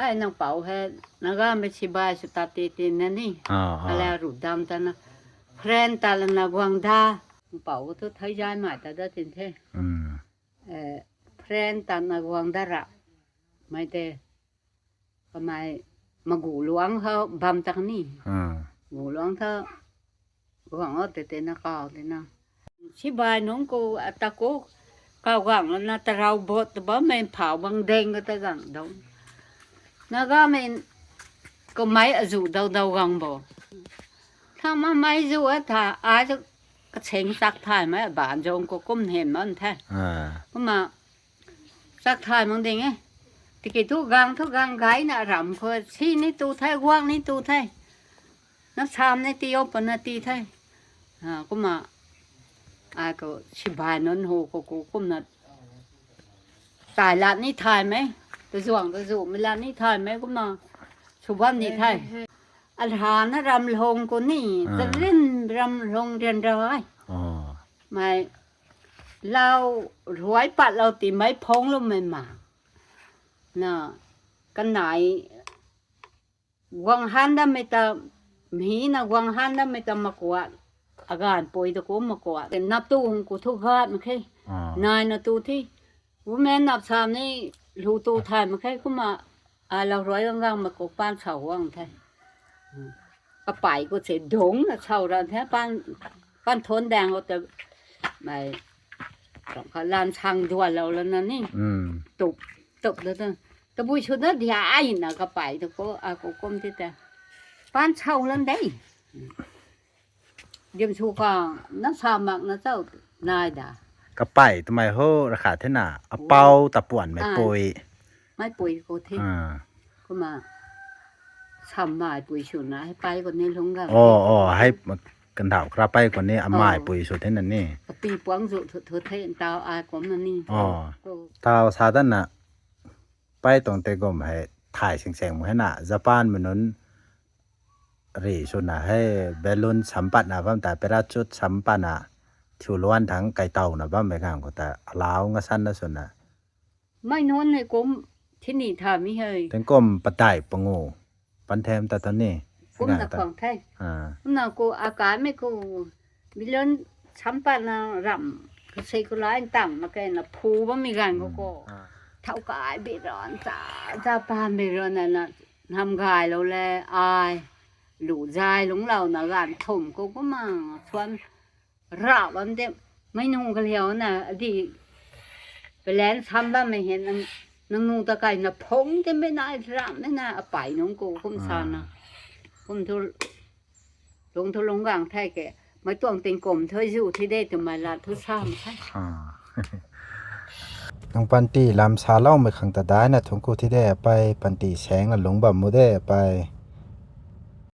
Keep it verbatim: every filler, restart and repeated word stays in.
Ai nang pau he, Nagamei sibai sw tat ti tin na ni. Ah, ah. Ala ru dam ta na. Friend ta la na guang da. Nang pau thu thei zai mai ta da tin the. Hmm. Eh, friend ta na guang da ra. Mai te. Kamei magu luang ho bam tak ni. Hmm. Gu luang tho. Guang o te te na kau te na. Sibai nunc khou ata khou kau gang na tarau bot ta bam mei phau bang deng ka ta gang dong. Nagamei kamei azu dau dau gang bo. Tha ma mai zu a tha a zu kacheng chak thay mei ban zong khou kum hen man the. Ah. Kumna chak thay mang ding e. Tiki thu gang thu gang gai na ram khou si ni tu the, guang ni tu the. Na sam ni ti o pa na ti the. Ah, kumna ai khou sibai nunc hu khou khou kumna tai lat ni thay mei. Ta zuang ta zu mei lat ni thay mei kumna sw bam ni the. Alha na ram lhong khou ni, ah, ta rin ram lhong rian rai. Oh. Mei lau ruai pat lou ti mei phong lou mei ma. Na, kanei guang han da mei ta, mhi na guang han da mei ta makuat. Agan pui ta kum makuat. Nap tu hung ku thu gat mak khe. Ah. Nai na tu thi. Women nap sam ni lu tu thay mak khe kumna. A lau ruai gang gang mei khou pan sau guang the. Kapei khou se dong na sau ran the pan, pan thon dang khou ta mei kha lan sang duan lou la na ni. Hmm. Tup, tup da ta. Tabui sw na dia ai na kapei ta khou, a khou kum ti ta. Pan sau lan de. Dim sw khang, na sa mak na chau nai da. Kapei twmei ho rakha the na, apau ta puan mei pui. Mei pui khou the. Ah. Kumna, sam mei pui sw na, hei pei khou ni lung gang. Oh, oh, hei kandau kra pei khou ni, amei pui sw the na ni. Kapi puang zu thu, thu the, ntau ai kum na ni. Oh. Khou. Tau sa dan na, pei tuang tei gum hei, thai sing seng mu hei na, Japan mei nunc, ri sw na hei balloon sam pat na bam ta, parachute sam pat na, thiu luan thang kai tau na bam mei gang khou ta, alau nga san na sw na. Mei nunc hei kum thi ni tha mi hei. Teng kum patai pangu, pan them ta ta ni. Kum na khang the. Ah. Kum na khou akai mei khou balloon sam pat na ram, kasei khou lai tang na khe na phu bam mi gang khou khou. Ah. Thau kai bi ron ta, Japan bi ron na na, nam gay lou le, ai, lu zay lungc lou na gan thum khou kumna, suan, rap bam de, mei nung kaliau na, adi, plan sam bammei hei, nang, nang nung ta kai na phong de mei na, ram mei na, apei nunc khou kum sa na. Ah. Kum thu, lung thu lung gang the ke, mei tuang tingkum thu zu thi de twmei lat thu sam the. Ah. Nang panty lam saloumei khang ta daina thungc ku thi de, apei panty seng la lungc bam mu de, apei.